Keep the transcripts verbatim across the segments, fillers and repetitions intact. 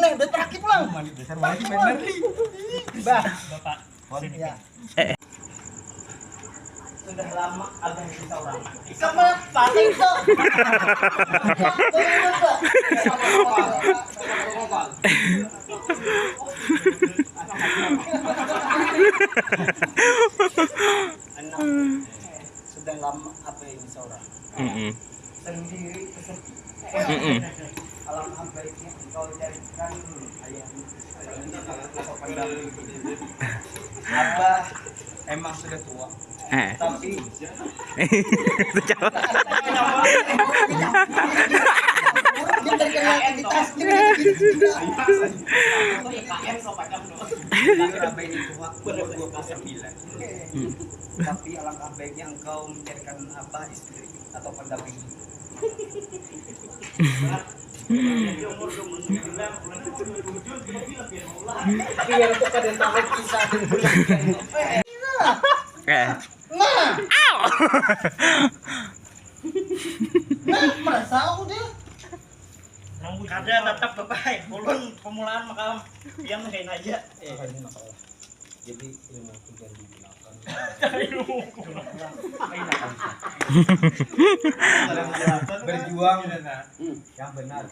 Boleh, udah terakhir pulang. Mandi besar lagi bener. Bah. Bapak. Ya. Sudah lama abah ini seorang. Sama paling tuh. Anak, sudah lama abah ini seorang. Mm-mm. Sendiri kesepian. Mm-mm. Alangkah baiknya engkau carikan ayahmu atau pendamping hidup. Abah emang sudah tua. Eh. Tapi yang terkenal di tas ini. Abah ini tua, umur dua puluh sembilan. Hmm. Tapi alangkah baiknya engkau mencarikan abah istri atau pendamping. Di umur dua puluh sembilan, bulan dua puluh tujuh, kita bilang, "Ya Allah." Biar aku kada tahu kisah. Eh. Nah, nah, merasa aku dia. Kada, tetap bapak. Ulun pemulaan maka diam kain aja. Jadi ilmu itu jangan digunakan. Berjuang yang benar.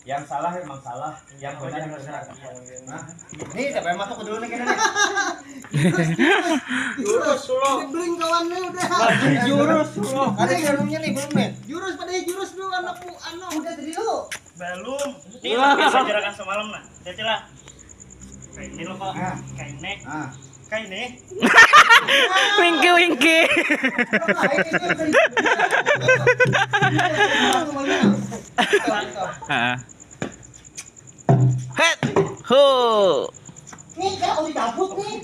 Yang salah emang salah, yang benar emang benar. Nah, ini siapa yang masuk dulu nih, kena nih? Jurus dulu. Bring kawannya udah. Jurus dulu. Ada yang nih, belum nih. Jurus pada jurus dulu, anakku, anak. Udah tadi lu. Belum. Ini lah, pelajaran semalam nah. Jadi lah. Kayak ini loh kok. Nah. Kayak ini. Ah. Kayak ini. Wingki, wingki. Heeh. Het. Ho. Nih, kalau dicabut nih.